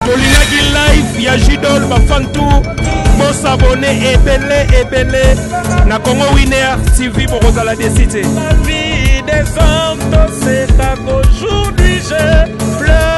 Bolingaki live ya Jidol ba fan tout bo s'abonner ebele ebele na Congo Winner TV bokozala desi te. La vie des hommes tosekaka aujourd'hui je pleure.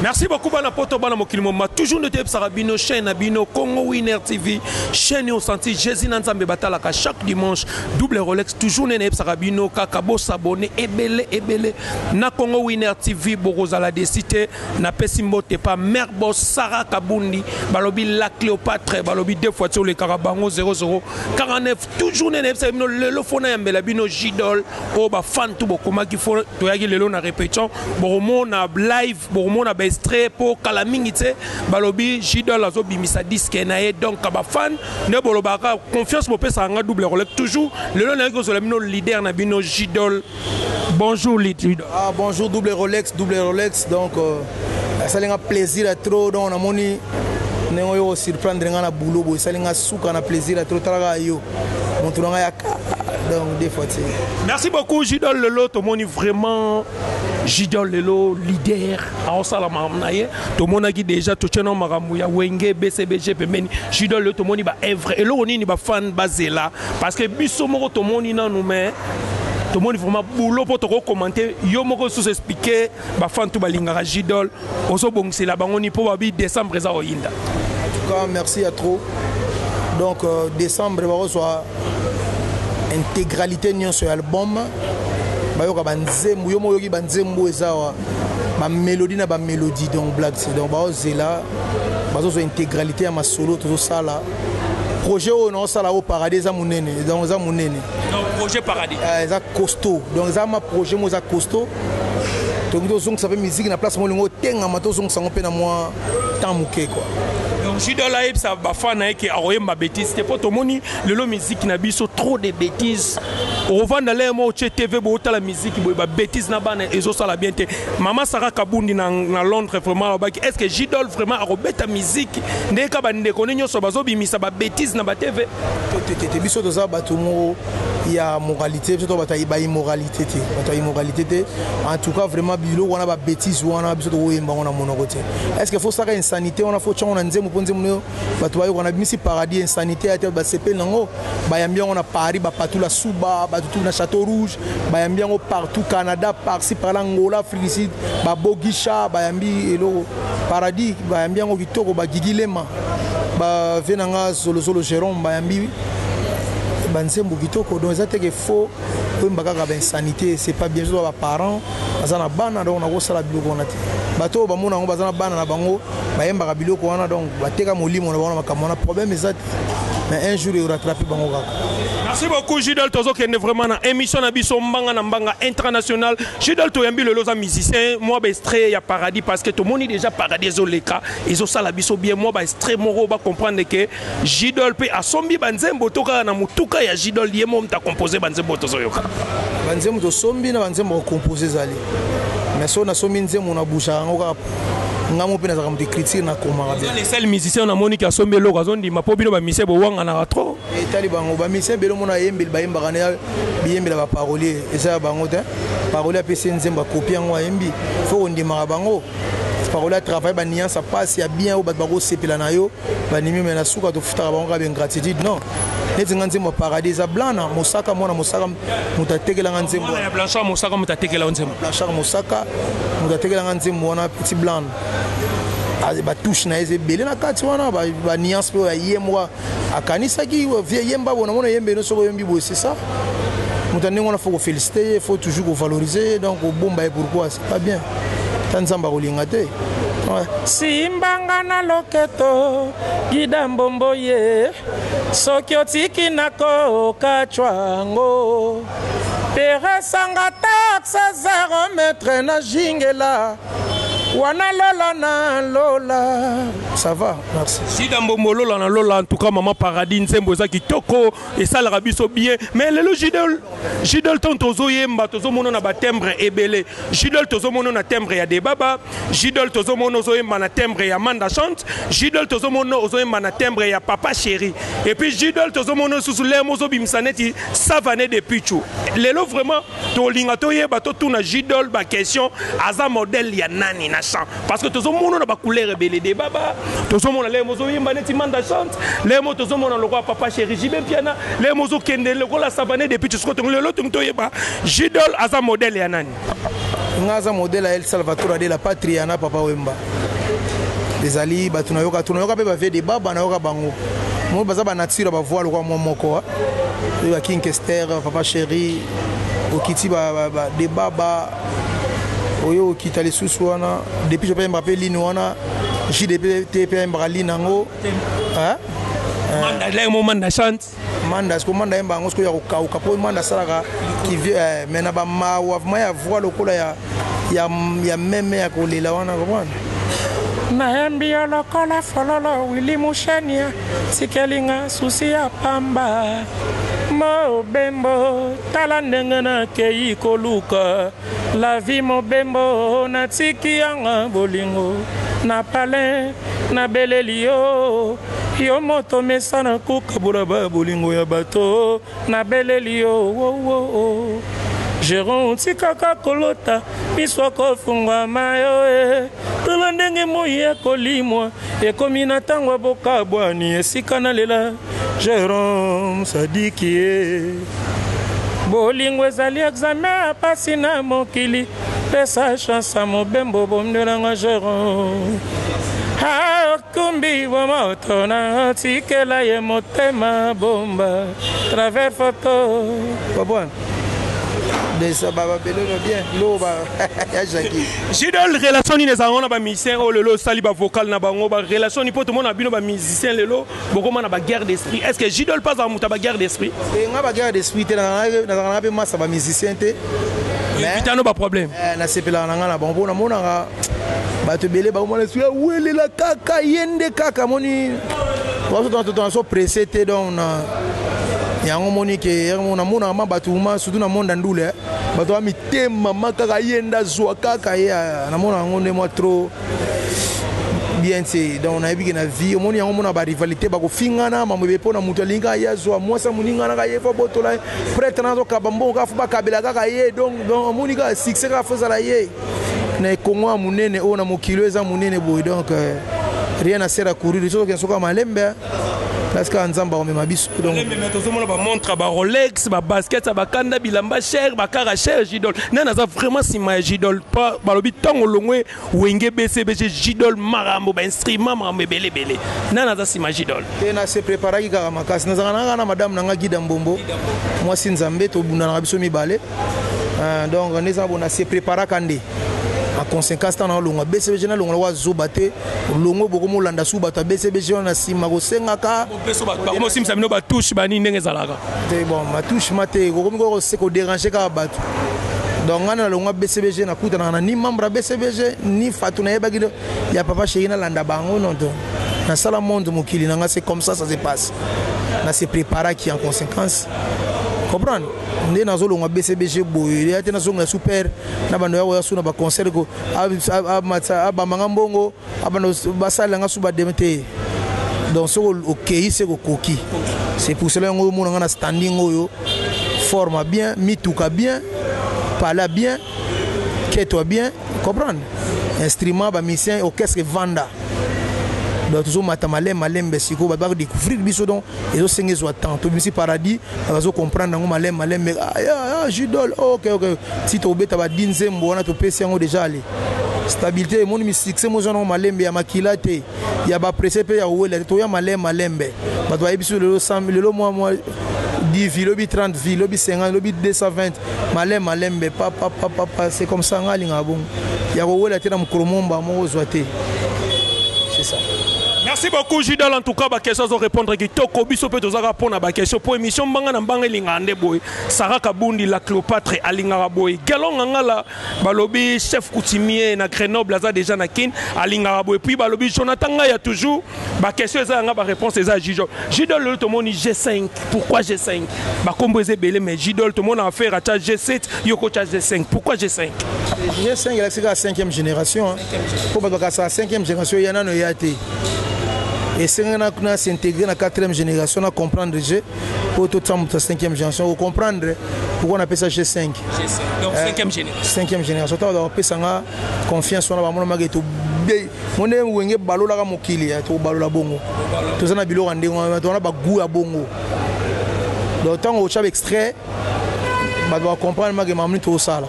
Merci beaucoup bana poto bana mokili moma toujours nde toyebisaka bino chaîne na bino Congo Winner TV chaîne oyo santi Jésus na Nzambe batalaka chaque dimanche double Rolex toujours nde nayebisaka bino kaka bosabone ebele ebele na Congo Winner TV bokozala desi te napesi mbote pa mère boss Sarah Kabundi balobi la Cléopâtre balobi deux fois ti olekaka bango 00 49 toujours nde nayebisaka bino lelo fo nayambela bino Jidol oyo bafan tu bokomaki fo toyaki lelo na répétition bokomona live bokomona baextrait mpo kala mingi te balobi Jidol azobimisa disque na ye donc bafan nde bolobaka confiance bopesaka nga double rolex toujours lelo nayaki kozwela bino leader na bino Jidol. Bonjour leader. Ah, bonjour double Rolex, double Rolex. Donc, euh, esali nga plaisir ya trop. Donc, namoni ndenge oyo osurprendre nga na boulot boye esali nga suka na plaisir ya trop. Talaka yo moto na nga ya donc des fois tu Merci beaucoup Jidol Lelo, tomoni vraiment Jidol Lelo leader aosala makambo na ye tomonaki déjà totie na makambo ya Wenge BCBG pembeni Jidol Lelo tomoni ba œuvre eloko nini ba fan bazela parce que biso moko tomoni nanu mais tomoni vraiment boulot mpo tokokomante yo moko lisusu explike bafan tu balingaka Jidol ozobongisela bango ni mpo babi décembre eza koyinda. En tout cas merci ya trop. Donc euh, décembre bakozwa intégralité nyonso ya album bayoka banzembo yo moko oyoki banzembo eza awa bamélodie na bamélodie donc blague donc baozela bazozwa intégralité ya masolo tozosala projet oyo naosala oyo paradis eza monene donc eza monene. Donc projet paradis euh, eza costaud donc eza ma projet moko eza costaud tolingi tozongisa mpe miziki na place molingo otengama tozongisa yango mpe na mwa temps moke quoi. Donc Jidol ayebisa bafan na ye ke akoyemba bêtise te mpo tomoni lelo miziki na biso trop de bêtises okovanda leye mo otie tv bootala miziki boye babêtise na bana ezosala bien te. Mama Sarah Kabundi na, na Londres vraiment alobaki est ce que Jidol vraiment akobeta miziki ndenge ka bandeko ne nyonso bazobimisa babêtise na batv te te biso toza bato moko ya moralité biso to bato ya ba immoralité te bato ya immoralité te. En tout cas vraiment biloko wana ba bêtise wana biso tokoyemba yango na monoko te. Est ce que faut saka insanité wana faut tyango na nzembo mpo nzembo nayo bato bayoka na bimisi paradis insanité ya te basepeli nango bayambi yango na Paris bapatula suba bato tu na Château Rouge bayambi yango partout Canada par-ci par-là Angola Afrique du Sud babogisha bayambi eloko paradis bayambi yango kitoko bagigi lema bavie na nga zolozolo Jérôme bayambi banzembo kitoko. Donc eza teke faux oyemba kaka bainsanité c'est pas bien. Soki baparent baza na bana donc nakosala biloko wana te. Bato oyo bamona yango baza na bana na bango bayembaka biloko wana donc bateka molimo na bango na makambo wana problème eza te mais un jour erattrape bango kaka. Merci beaucoup Jidol, tozokende vraiment na émission na biso mbanga na mbanga international. Jidol toyambi lelo oza musicien, moi ba extrait ya paradis parce que tomoni déjà paradis ezoleka ezosala biso bien moi ba extrait moko ba comprendre que Jidol pe asombi banzembo to kaka na mutuka ya Jidol ye mo mutu akompose banzembo tozoyoka. Banzembo tosombi na banzembo kokompose ezali mais so nasombi nzembo na bouchaka yango kaka nga mo mpe nazalaka moto écriture nakomaka bien. Le seul musicien namoni ki asombi eloko azondima mpo bino bamusicien bowanganaka trop. Etali bango bamusicien ebele omona ayembeli bayembaka na biyembela baparolier eza ya bango te. Parolier apesi nzembo akopi yango ayembi fo kondimaka bango. Parolier atravaille baniance ya pasi ya bien oyo bato bakosepela na yo bandimi me na suka tofutaka bango kaka baingratitude non. Neti nga nzembo ya paradis eza blana mosaka mwana mosaka moto atekelanga nzembo ya Blanchard mosaka moto atekela nzembo Blanchard mosaka moto atekelanga nzembo wana petit blanc batouche na ye eza ebele na kati wana baniance mpe oyo aye moko akanisaki vie yemba bona mona yembe no soki oyembi boye c'est ça moto ndenge wana faut koféliciter ye faut toujours kovaloriser ye donc kobomba ye pourquoi c'est pas bien ta nzambe akolinga te. Simbanga. Loba na loketo Gida Mbombo ye Soki otiki nakokatshwa yango Peresanga taxe zero mètre na jingela wana lola na lola. Ça va, merci. Sida Mbombo lola na lola. En tout cas, Maman Paradis, nzembo eza kitoko, esalaka biso bien. Mais lelo Jidol, Jidol tant tozoyemba, tozomona na ba timbre ebele. Jidol tozomona na timbre ya Debaba, Jidol tozomona ozoyemba na timbre ya Manda Chante, Jidol tozomona ozoyemba na timbre ya Papa Chéri. Et puis Jidol tozomona susu lemo ozobimisa neti Savane de Pichu. Lelo vraiment tolinga toyeba, totuna Jidol ba question, aza modèle ya nani na chant, parce que tozomona na ba couleur ebele. Debaba tozomona lemo ozoyemba neti Manda Chante, lemo tozomona lokola Papa Chéri JB Mpiana, lemo ozokende lokola Savane de Pichu. Sikoyo tongo lelo tongo toyeba Jidol aza modèle ya nani. Nga aza modèle ya El Salvatore de la Patria na Papa Wemba. Ezali bato nayoka, tonayoka mpe bavie de baba, nayoka bango mo baza banature ba voix lokola mwa moko oyo ba King Kester, Papa Chéri, okiti ba de baba oyo okita lisusu wana depuis je mpe yembaka mpe line wana JDP te mpe yembaka line yango. Manda lemo Manda Chante. Manda siko Manda yemba yango siko ya kokauka mpo Manda asalaka kivi mais na bamawa vraiment ya voix lokola ya meme ya kolela wana, comprendre. Nayembi yo lokola fololo Willy Mushenia, tikelinga susi ya pamba mobembo, tala ndenge nakei koluka la vie mobembo, natiki yanga bolingo na palin, nabeleli yo yo moto mesana kokabola ba bolingo ya bato, nabeleli yo wo, wo, wo. Jérôme tikaka kolota miso akofungwama yo e tala ndenge moi ekolimwa ekomi na ntango ya bokabwani esika nalela Jérôme Sadiki ye bolingo ezali examen ya pasi na mokili, pesa chance ya mobembo bomdelanga Jérôme akumbi bomoto na tikela ye motema bomba travers photo. Comprendre desa babelelo bien lo ba ya Jackie. Jidol, relation nini ezalaka na bamusicien oyo lelo osali bavocal na bango? Barelation nini? Mpo tomona bino bamusicien lelo bokoma na baguerre d'esprit. Est ce que Jidol mpe azala moto ya baguerre d'esprit? Nga baguerre d'esprit te, nazalaka na mpe masa bamusicien te. Évitano baproblème. Nasepelaka na nga na bango mpo namonaka bato ebele bakomona esprit awelela kaka ye nde kaka moni tona so pressé te. Donc na yango moni ke namonaka ma bato ma surtout na monde ya ndule, bato ba mitema ma kaka ye nde azwa kaka ye, namona yango nde mwa trop bien te. Donc nayebi ke na vie omoni yango, omona barivalité, bakofingana mambo ebe mpo na moto alingi kaka ye azwa mwasi ya moninga naka ye, fo botola ye prêtre na azokaba mbongo kaka fo bakabela kaka ye. Donc omoni kaka succès kaka fo ezala ye na ekongo ya monene oyo na mokili oyo eza monene boye. Donc rien à sert à courir, soki okende soka malembe place kaka Nzambe akomema biso. Donc tozomona bamontre, barolex, babasket ya bakanda, bilamba cher, bakara cher. Jidol, nani aza vraiment nsima ya Jidol? Balobi ntango longwe Wenge BCBG, Jidol makambo bainstrument, makambo ebele ebele. Nani aza nsima Jidol? Te, na se préparaki kaka makasi. Nazalaka na kaka na madame na nga Gida Mbombo, mwasi Nzambe, tobundanaka biso mibale. Donc nde eza bo na se préparaka nde en conséquence ntango naolongwa BCBG, nalongola wa zoba te, olongo bokomolanda su bato ya BCBG wana na nsima kosengaka. Bakomosimisa bino batouche banini ndenge ezalaka? Te, bon, matouche ma te, kokomi kodérange kaka bato. Donc ngai nalongwa BCBG, nakutanaka na ni membre ya BCBG ni fatu nayebaki ya Papa Chéri, nalanda bango non. Donc nasala monde mokili na nga, c'est comme ça ça se passe. Na se préparaki en conséquence, comprendre nde nazolongwa BCBG boye ya te, nazonga super na bando ya koya su na baconcert abambanga mbongo, abando basalelanga su bademe te. Donc soki okei se kokoki, c'est pour cela yango omona nga na standing oyo, forme bien, mituka bien, pala bien, ketwa bien, comprendre, instrument, bamusicien, orchestre evanda. Donc tozomata malembe malembe, sikoyo bato bakodécouvrir biso. Donc ezosenga ezwa temps. Tobimisi Paradis, bazocomprendre yango malembe malembe. Ah, Jidol, ok, ti tobeta badi nzembo wana, topesi yango déjà ale stabilité. Emoni misuccès mo eza nango malembe ya makila te, ya bapresse mpe ya kowela te. Toya malembe malembe, bato bayebi biso lelo 100, lelo mwa 10 vues, lobi 30 vues, lobi 50, lobi 220, malembe malembe, pa pa pa pa pa. C'est comme ça nga alingaka bongo, ya kowela te na mokolo momba moko ozwa te. C'est ça. Merci beaucoup Jidol en tout cas ba question zo répondre kitoko biso pe tozaka pona ba question po émission mbanga na mbanga elinga nde boye Sarah Kabundi la Cléopâtre alingaka boye Galon Ngangala balobi chef coutumier na Grenoble aza déjà na Kin alingaka boye puis balobi Jonathan Ngaya toujours ba question eza yanga ba réponse eza Jidol Jidol lelo tomoni G5 pourquoi G5 ba kombo eza ebele mais Jidol tomona affaire atia G7 yoko tia G5 pourquoi G5 G5 elakisi kaka 5e génération mpo bato bakasaka 5e génération ya nano eya te esengaki na, na s'intégrer na 4e génération na comprendre g mpo totia moto ya 5e génération ocomprendre pourquoi napesa G5 G5 donc 5e génération 5e génération ntango bakopesa nga confiance wana bamona make tobe mo nde wenge balolaka mokili tokobalola bongo toza na biloko ya ndenge wana toza na bagout ya bongo donc ntango otya baextrait bato bacomprendre make mamni tokosala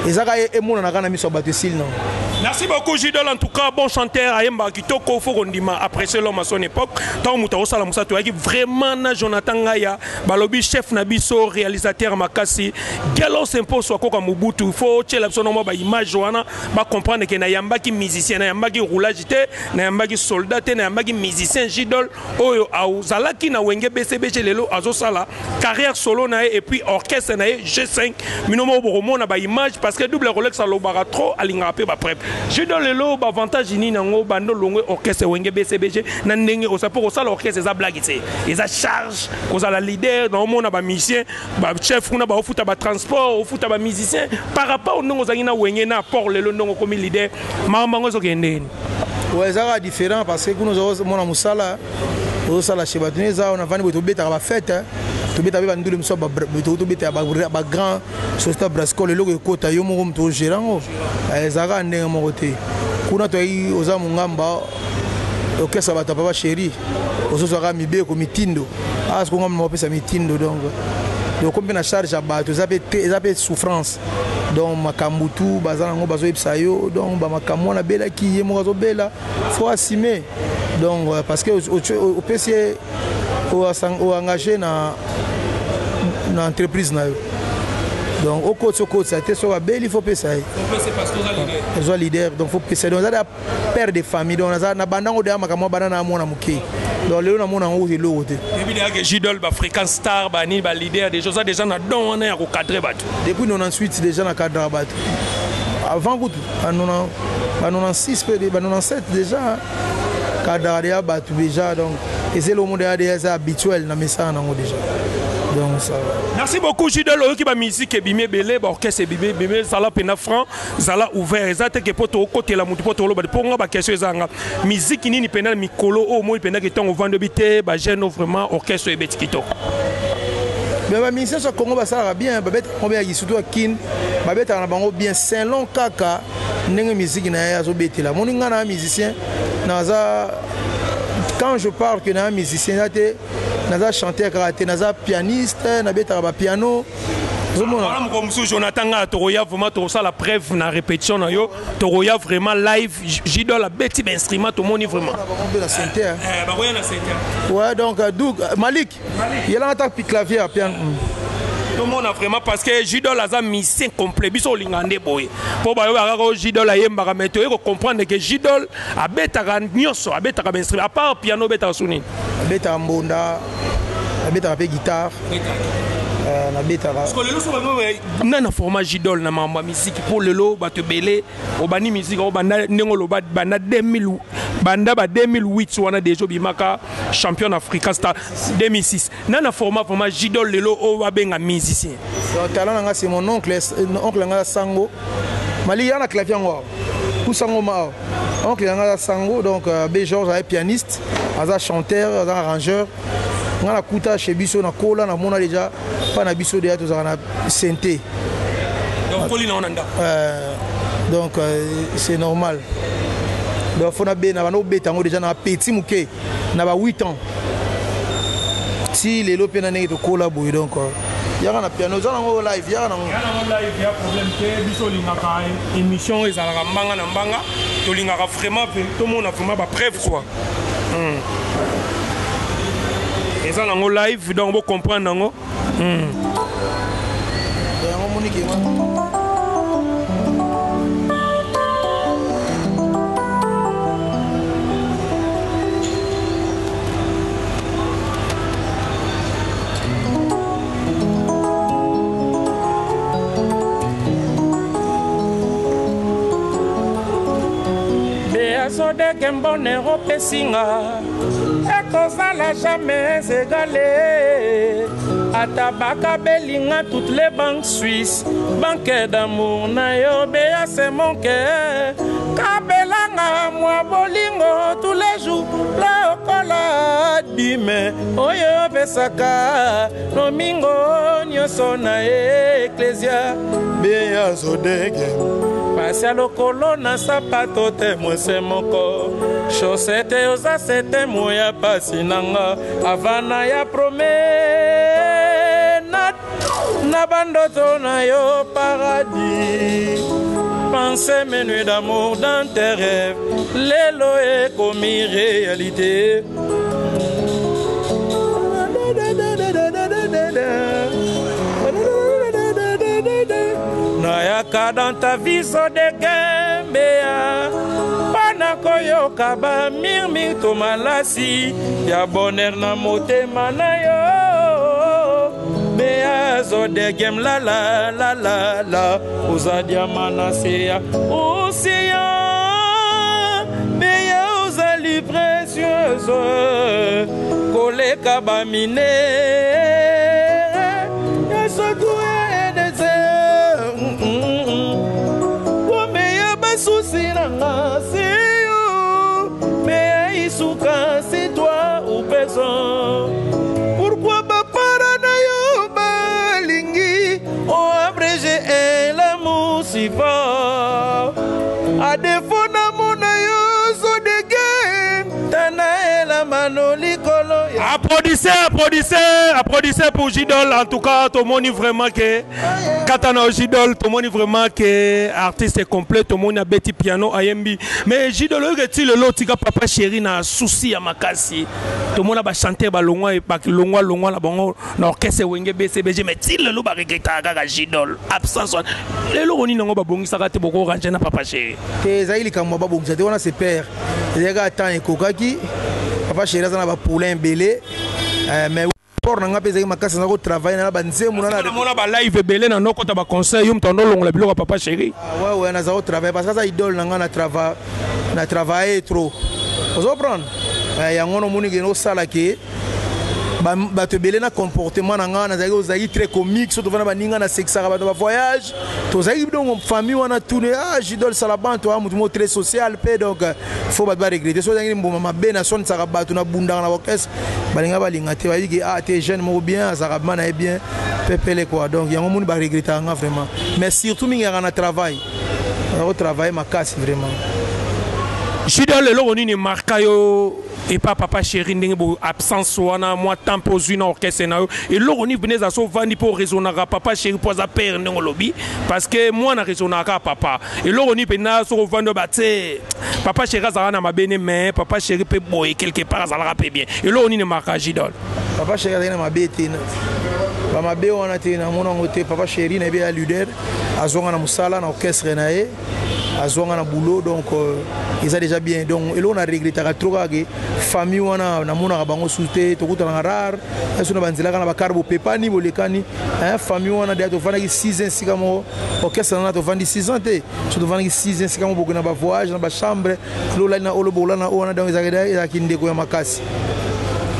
eza kaka emonana kaka na miso ya bato esili nango. Merci beaucoup Jidol en tout cas bon chanteur ayemba kitoko faut kondima apprécier l'homme à son époque tant moto akosala mosala toyaki vraiment na Jonathan Ngaya balobi chef na biso réalisateur makasi Gelo Semposo akoka Mobutu faut tiela biso na mwa ba image wana ba comprendre que nayambaki musicien nayambaki roulage te nayambaki soldat te nayambaki musicien Jidol oyo azalaki na Wenge BCBG lelo azosala carrière solo na ye et puis orchestre na ye G5 mino moko bokomona ba image parce que double Rolex alobaka trop alingaka mpe baprep Jidol lelo baavantage nini yango bando longwe orchestre Wenge BCBG na ndenge osa mpo kosala orchestre eza blague te eza charge kozala leader na omona bamusicien bachef kuna baofuta batransport ofuta bamusicien par rapport ndenge ozalaki na Wenge na apport lelo ndenge okomi leader makambo yango ezokende ndeni. Ouais, eza kaka différent parce que kuna ozomona mosala ozosala chez bato eza wana vandi boye tobetaka bafete tobetaka mpe bandule mosusu tobetaka bagrand société brascol eloko ekota yo moko moto ogere yango ezalaka ndenge moko te kuna toyaki oza mongamba orchestre bato ya papa chéri ozozwaka mibeko mitindo asiko ngambo mopesa mitindo donc okomi mpe na charge ya bato eza mpe souffrance donc makambo tu baza nango bazoyebisa yo donc bamakambo wana abelaki ye moko azobela faut assumer donc parce que opesi ye oengage na entreprise na yo donc okotisa okotisa te soki abeli faut pesa ye ozwa leader donc faut pesa donc eza père de famille donc naza na bandango deya makambo banda na mwana moke donc lelo namona yango eloko te. Ebi deya ke Jidol bafréquence star banini baleader déjà oza déjà na don wana ya kocadre bato. Depuis 98 déjà na cadre bato avant kutu ba 96 mpe ba 97 déjà cadre deya bato déjà donc eza eloko moko deya deya eza habituel na mesana nango déjà donc ça va. Merci beaucoup Jidol oyoki bamusike ebimi ebele baorchestre ebimi ebimi ezala mpena franc zala ouvert eza te ke mpo tokotela motu mpo toloba mpo nga baquestion eza nga miziki nini mpena na mikolo oyo omoi mpena ke ntango ovandi obi te bajeune vraiment orchestre ebeti kitoko. Mais bamusicien ya Congo basalaka bien babetaka bango bien surtout ya Kin babetaka na bango bien selon kaka ndenge musique na ye azobetela moni ngai na musicien naza quand je parle que na musicien eza te naza chanteur kaka te naza pianiste nabetaka bapiano. Wana mokolo mosusu Jonathan ngai tokoya vraiment tokosala preuve na répétition na yo tokoya vraiment live Jidol abeti bainstrument tomoni vraiment na synthé bakoya na synthé. Ouais donc Doug Malik yelanga ta clavier ya piano. Tomona vraiment parce que Jidol aza musicien complet biso olinga nde boye mpo bayobaka kaka Jidol ayembaka mais toye kocomprendre que Jidol abetaka nyonso abetaka bainstrument à part piano obetaka su nini. Abetaka mbonda abetaka mpe guitare nabetaka. Parce que lelo so bango na format Jidol na mambo ya musique mpo lelo bato ebele obandi musique obanda ndenge oloba banda 2000 banda ba 2008 wana déjà obimaka champion Africa Star 2006 na na format vraiment Jidol lelo oyo babenga musicien. Donc talent na nga c'est mon oncle oncle nga sango mali ya na clavier yango awa pusango ma awa oncle na nga sango donc B Georges aza pianiste aza chanteur aza arrangeur nga nakuta chez biso nakola namona déjà mpa na biso deja tozalaka na synthé. Donc koli na wana ndako. Donc c'est normal donc faut na banda obeta yango déjà na petit moke na ba 8 ans ti lelo mpe na ndenge tokola boye donc yaka na piano oza nango live yaka nango live ya problème te biso olingaka émission ezalaka mbanga na mbanga tolingaka vraiment tomona vraiment bapreuve quoi. Eza nango live donc bocomprendre nango. Yango moniki Zodeke bonheur opesi nga ekozala jamais égale. Ata bakabeli nga toutes les banques suisses, banque d'amour na yo Beya c'est mon cœur. Kabelanga mwa bolingo tous les jours lokola dime oyo opesaka lomingo nyonso na eklesia. Beya Zodeke pasi ya lokolo na sapato te mwese moko chaussette oza sete moya pasi nanga avana ya promenade na bandoto na yo paradis. Pensez mes nuits d'amour dans tes rêves, lelo ekomi réalité. Nayaka dans ta vie sodekembea mpona koyoka bamirmir to malasi ya bonheur na motema na yo. Bea zodegem la la la la la oza diama na se ya océan. Bea ozali précieuse koleka bamine nyonso ya désert. Omeya basusi nanga c'est yo, Beya isuka c'est toi ou personne. Pourquoi bapara na yo balingi oabrege l'amour si fort? A défaut namona yo zodege tana elamano likolo. Applaudissez, applaudissez, applaudissez pour Jidol. En tout cas, tomoni vraiment que Katana Jidol, tomoni vraiment que artiste est complet, tomoni abeti piano ayembi. Mais Jidol oyo ti lelo tika papa chéri na souci ya makasi. Tomona ba chanter ba longwa ba longwa longwa na bango na orchestre Wenge BCBG, mais ti lelo ba regretter kaka Jidol. Absence wana. Lelo oni nango ba bongisaka te boko ranger na papa chéri. Te, ezali likambo ya babongisa te wana, c'est père ezalaki kaka temps ekokaki. Papa chéri aza na bapoulain ebele, mais port na nga mpe ezalaki makasi, naza kotravaille na banzembo na Namona ba live ebele na nokota ba conseil yo moto andolongola biloko ya papa chéri. Ah, ouais, naza kotravaille parce que aza idole na nga, na travaille trop, ozoprendre yango nomoni kende osala ke bato ebele na comportement na nga nazalaki, ozalaki très comique. So tovanda baninga, nasekisaka bato bavoyage, tozalaki donc famille wana tune. Ah, Jidol Salabanto, ah, motu moko très social mpe. Donc faut bato baregretter so ozalaki mboma mabe, naswanisaka bato, nabundaka na orchestre, balinga balinga te, bayebi ke ah te, jeune moko bien, azalaka bima na ye bien pepele quoi. Donc yango moni baregretaka nga vraiment, mais surtout mingi yaka na travail, nakotravaille makasi vraiment. Jidol, eloko nini marka yo epa papa chéri ndenge bo absence wana mwa temps mpe ozwi na orchestre na yo? Eloko nini pene eza so ovandi mpo oraisonnaka papa chéri, mpo aza père ndenge olobi, parce que mwana raisonnaka kaka papa? Eloko nini mpena soki ovandi oyo batie papa chéri azalaka na mabe ne, mais papa chéri mpe boye quelque part azalaka mpe bien? Eloko nini marka Jidol? Papa chéri azalaki na mabe te, bamabe wana te, namona yango te. Papa chéri nayebi ya leader, azwanga na mosala na orchestre na ye, azwanga na boulot, donc eza déjà bien. Donc eloko na regretaka trop kaka ke famille wana namonaka bango su te, tokutanaka rare so na banzela kaka na bakar bopepani bolekani. Famille wana deya tovandaki 6 ans esika moko, orchestre nana tovandi 6 ans te, so tovandaki 6 ans esika moko, bokende na bavoyage na bachambre, lolali na olo bokolala na oyo wana. Donc ezalaki ndeko ya makasi.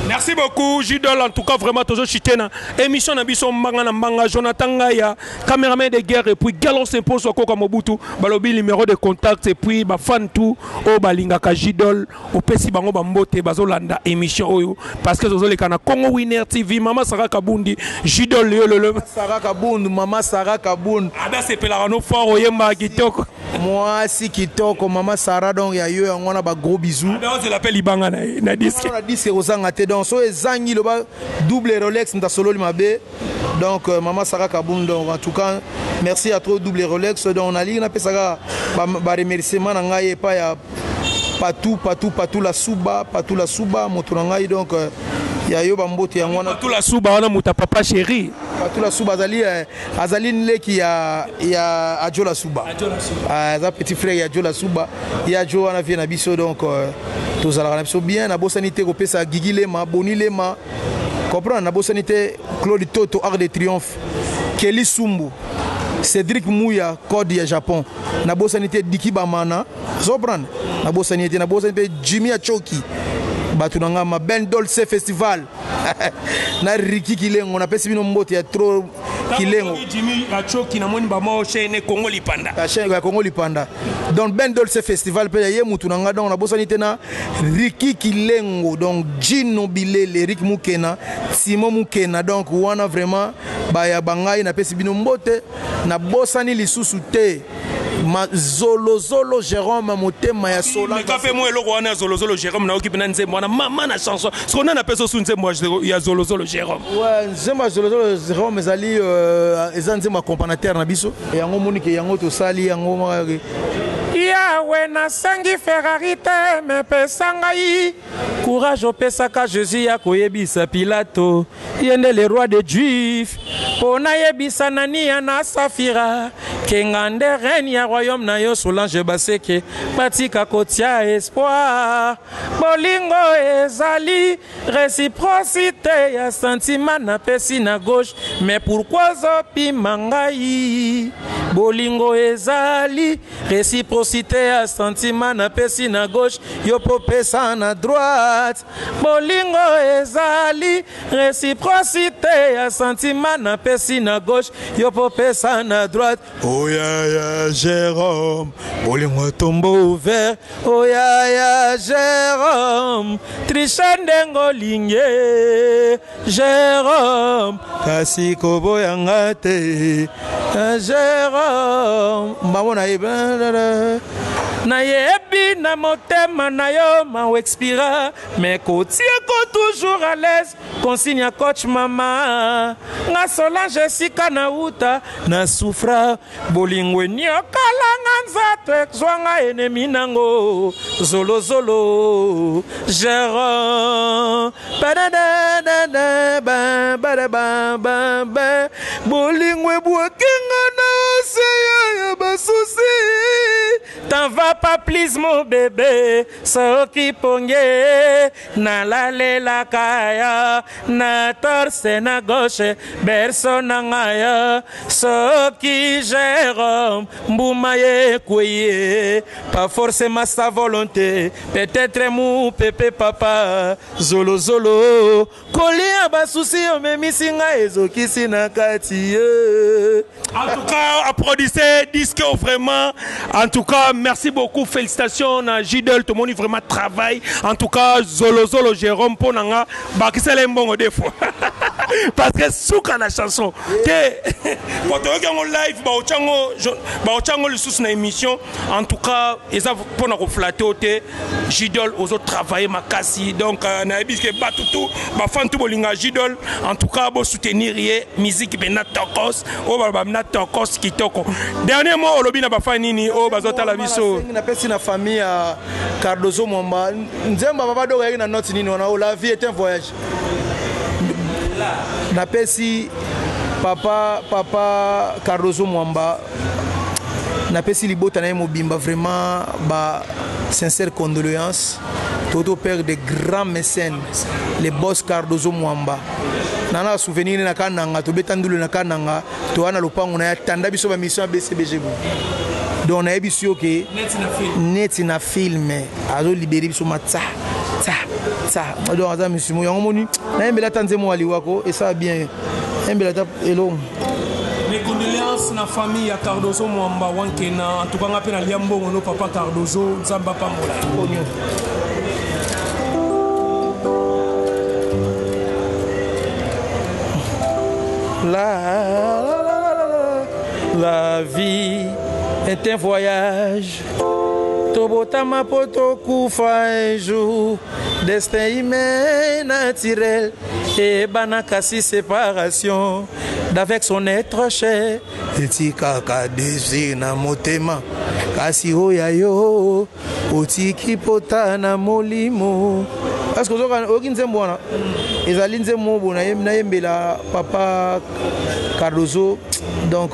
Merci beaucoup Jidol. En tout cas vraiment tozo chité na émission na biso mbanga na mbanga. Jonathan Ngaya, cameraman de guerre, et puis Galon s'impose Koka Mobutu balobi numéro de contact, et puis ba fan tout o balingaka Jidol, opesi bango bambote bazolanda émission oyo, parce que tozoleka na Congo Winner TV. Mama Sarah Kabundi, Jidol yo lelo. Sarah Kabundu, mama Sarah Kabundu. Ada sepelaka no fort, oyemba kitoko. Mwasi kitoko, mama Sarah. Donc ya yo yango wana, ba gros bisous. Ada ozela mpe libanga na ye na disque. Na disque kozanga te. Donc so ezangi, loba double Rolex ntasololi mabe. Donc mama Sarah Kabundu, donc en tout cas merci à trop double Rolex. Donc nalingi napesaka baremerciement na ngai epai ya Patou Patou Patou la Suba, Patou la Suba, moto na ngai. Donc ya yo bambote yango wana. Tula Suba wana moto ya papa chéri. Patou la Suba azali azali leki ya Adjola Suba. Aza petit frère ya Adjola Suba, ya Jo wana vie na biso. Donc tozalaka na biso bien. Nabosani te kopesa Gigi Lema, Boni Lema, comprendre. Nabosani te Claude Toto, Arc de Triomphe, Kelly Sumbu. Cédric Muya, code ya Japon. Nabosani te Diki Bamana, ozoprendre. Nabosani te, nabosani mpe Jimmy Achoki. Bato na nga ma Ben Dolce Festival. Na Ricky Kilengo, napesi bino mbote ya trop Kilengo. Jimmy Achoki namoni ba mo chaîne Congo Lipanda. La chaîne ya Congo Lipanda. Donc Ben Dolce Festival pe ye mutu na nga, donc nabosani te na Ricky Kilengo, donc Gino Bilele, Eric Mukena, Simon Mukena, donc wana vraiment baya bangai napesi bino mbote, nabosani lisusu te ma zolozolo Jérôme motema ya Solange. Meka pe mo eloko wana ya zolozolo Jérôme, nayoki mpe na nzembo wana mama na chanson. Siko nani apesa osu nzembo ya zolozolo Jérôme? Ouais, nzembo ya zolozolo Jérôme ezali eza nzembo ya accompagnateur na biso. Yango moni ke yango tosali yango Yawe nasengi Ferrari te, me pesa ngai courage opesaka Jésus ya koyebisa Pilato ye nde le roi de Juif, mpo nayebisa Nania na Safira kenga nde reine ya royaume na yo. Solange Baseke batika kotia espoir, bolingo ezali réciprocité ya sentiment napesi na gauche, mais pourquoi ozopima ngai? Bolingo ezali réciprocité ya sentiment napesi na gauche, yo popesa na droite. Bolingo ezali réciprocité ya sentiment napesi na gauche, yo popesa na droite. Oyaya Jérôme, bolingo tombo ouvert. Oyaya Jérôme, triche ndenge olingi Jérôme, kasi koboyanga te Jérôme. Mbamo na ye nayebi na motema na yo ma expira, mais kotieko toujours à l'aise, consigne ya coach mama nga Solange esika na uta na souffra, bolingo eniokalanga nzato ezwanga enemi nango zolozolo Jérôme. Bolingo ebwakenga na se ya basusi. T'en vas pas please mon bébé, soki ponge nalalelaka ya na torse na gauche berso na ngai, soki Jérôme mbuma yekweye, pas forcément sa volonté, peut-être mu pepe papa zolo zolo kolia basusi omemisi ngai ezokisi na kati ye. En tout cas, applaudissez disque vraiment. En tout cas, merci beaucoup. Félicitations à Jidel, tout le monde vraiment travaille. En tout cas, Zolo Zolo Jérôme Ponanga, bakisele mbongo des fois. Parce que souka la chanson. Te quand on live ba ochango ba ochango le sous na émission. En tout cas, ils ont pour nous flatter te Jidol ozo travailler makasi. Donc na yebi ke batutu ba fan tout bolinga Jidol. En tout cas, bo soutenir ye musique bena tokos. O ba ba na tokos kitoko. Dernier mot olobi na ba fan nini o bazota la biso. Na pesi na famille ya Cardozo Mwamba. Nzemba baba doka yaki na note nini wana, la vie est un voyage. Na pesi papa papa Cardozo Mwamba, na pesi libota na ye mobimba vraiment ba sincère condoléances. Toto père de grands mécènes, les boss Cardozo Mwamba. Nana souvenir na kananga, tobeta ndulu na kananga, to wana lopango na ya tanda biso ba mission ya BCBG. Donc na yebi si ke neti na film azo libérer biso matsa tsa tsa. Donc aza monsieur mo yango moni na yembela ta nzemo aliwako et ça bien. Yembela ta elo. Mes condoléances na famille ya Cardozo Mwamba Wankena. En tout cas, ngape na liambongo no papa Cardozo Nzamba pambola. Onyo. La, la, la, la, la, la vie est un voyage. Tobotama poto kufa un jour. Destin humain naturel. Et banakasi séparation d'avec son être cher. Etikaka désir na motema. Kasi oya yo, otiki pota na molimo. Parce que ozoka nzembo wana, ezali nzembo oyo na nayembela papa Cardozo. Donc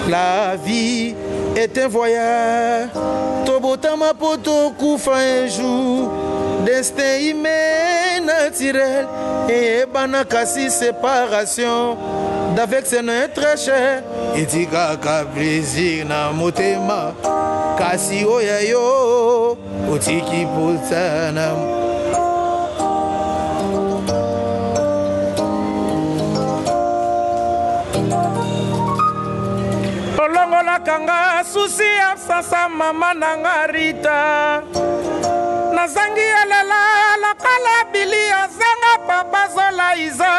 la vie est un voyage. Tobotama poto kufa un jour. Destin humain naturel. Et banakasi séparation. D'avec c'est notre cher etikaka plaisir na motema kasi oyo ya yo otiki posa na olongolaka nga susi ya sasa mama na nga rita nazangi elela lokola bili azanga papa zola iza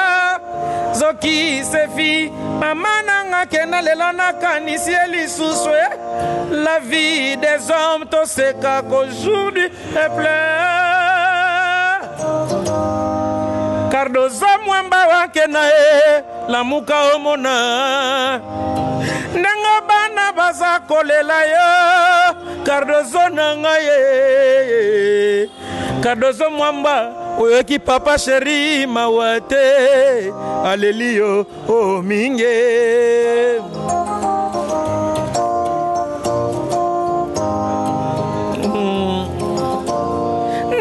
zoki sefi mama na nga kenda lelo nakanisi ye lisusu e la vie des hommes toseka qu'aujourd'hui et pleure cardozo mwamba wakena ye lamuka omona ndenge bana baza kolela yo cardozo na ngai ye Cardozo Mwamba oyoki papa sheri mawa te aleli yo o oh, minge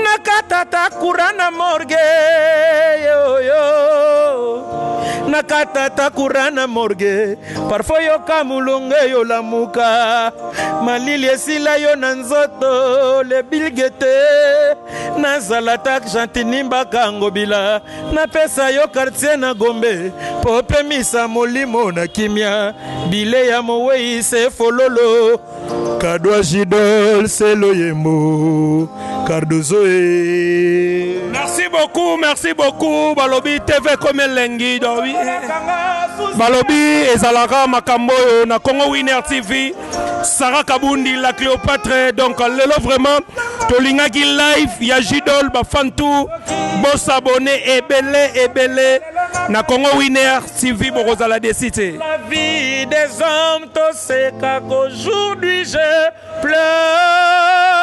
nakatata kura na morgue yoyo nakatata kura na morgue parfois yoka molonge yolamuka malili esila yo na nzoto le bilgete nazala ta gentini mbakangobila napesa yo quartier na gombe mpo opemisa molimo na kimia bile ya mowei se fololo kadwa jidol se loyembo cardozo e merci beaucoup merci beaucoup balobi tv ekomi elengi dobi balobi ezalaka makambo oyo na congo winner tv Sarah Kabundi la Cléopâtre donc lelo vraiment tolingaki live ya Jidol ba fan tout bo s'abonner ebele ebele na Congo Winner TV bokozala desi te. La vie des hommes toseka qu'aujourd'hui je pleure.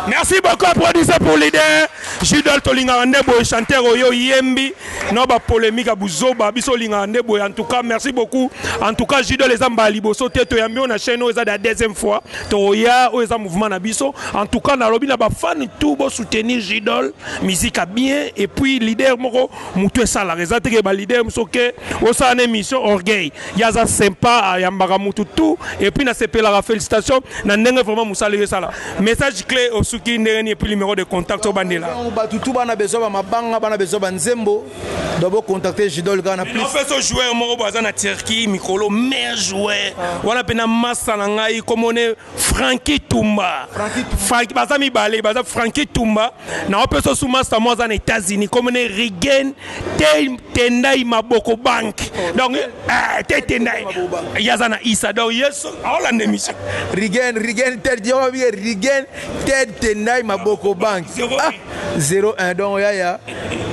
Merci beaucoup applaudissez pour leader Jidol tolingaka nde boye chanteur oyo yembi na ba polémique ya buzoba biso olingaka nde boye en tout cas merci beaucoup en tout cas Jidol eza mbala liboso te toyambi oyo na chaîne oyo eza la deuxième fois toya oyo eza mouvement na biso en tout cas nalobi na ba fan tout bo soutenir Jidol musique a bien et puis leader moko mutu esalaka eza te ke ba leader mosusu ke osala na émission orgueil ye aza sympa ayambaka mutu tout et puis nasepelaka félicitation na ndenge vraiment mosala yo esala message clé osuki ndenge nini et puis numéro de contact obandela bato tout bana besoin ba mabanga bana besoin ba nzembo donc bocontacte jidol kaka na plus opesa joueur moko bo aza na turquie mikolo meilleur joueur wana mpena masa na ngai komone Francky Tumba. Francky baza mibale baza Francky Tumba na opesa su master mo aza na États-Unis comme ne Rigen te Tendai Maboko Bank. Donc eh, te Tendai yaza na Issa donc yesu aolanda émission. Rigen Rigen Ted Rigen Ted Tendai Maboko Bank. 01 ah, donc yaya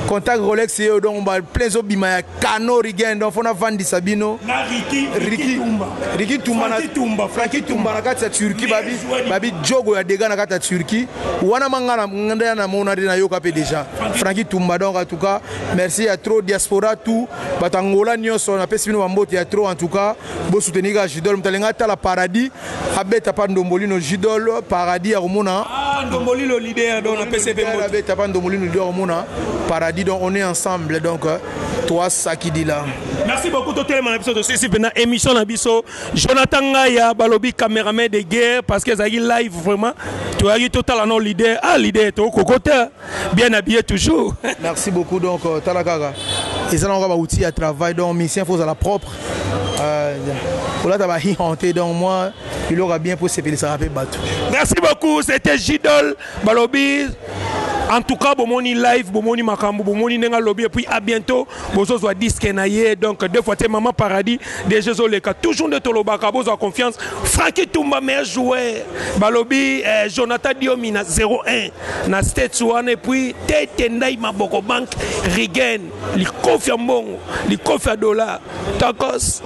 contact Rolex yo donc ba plein zo bima ya Kano Rigen donc fona vandisa bino na Ricky Ricky Tumba Ricky Tumba na Tumba Francky Tumba na kati ya Turquie babi babi jogo ya dega na kati ya Turquie wana manga na nganda na mona na yoka pe déjà Francky Tumba donc en tout cas merci à trop diaspora tout bato Angola nyonso na pesi bino bambote ya trop en tout cas bo soutenir ka Jidol mutalenga tala paradis abeta pa ndombolino Jidol paradis akomona ah ndombolino leader donc na pesi pe mbote abeta pa ndombolino leader akomona paradis donc on est ensemble donc euh, toi Sakidila. Merci beaucoup totelema na biso tosisi mpena émission na biso Jonathan Ngaya balobi cameraman de guerre parce que ezalaki live vraiment toyaki totala no leader ah leader tokoko te bien habillé toujours. Merci beaucoup donc euh, tala kaka eza nango ba outils ya travail donc musicien faut ozala propre euh, olata ba te donc moi biloko ya bien mpo esepelisaka mpe bato. Merci beaucoup c'était Jidol balobi en tout cas bomoni live bomoni makambo bomoni ndenge alobi et puis à bientôt bozozwa disque na ye donc deux fois te maman paradis déjà ezoleka toujours nde tolobaka bozwa confiance franki tumba meilleur joueur balobi eh, jonathan diomi na 01 na states wana et puis tete ndai maboko bank rigen likofi ya mbongo likofi ya dollar tokos.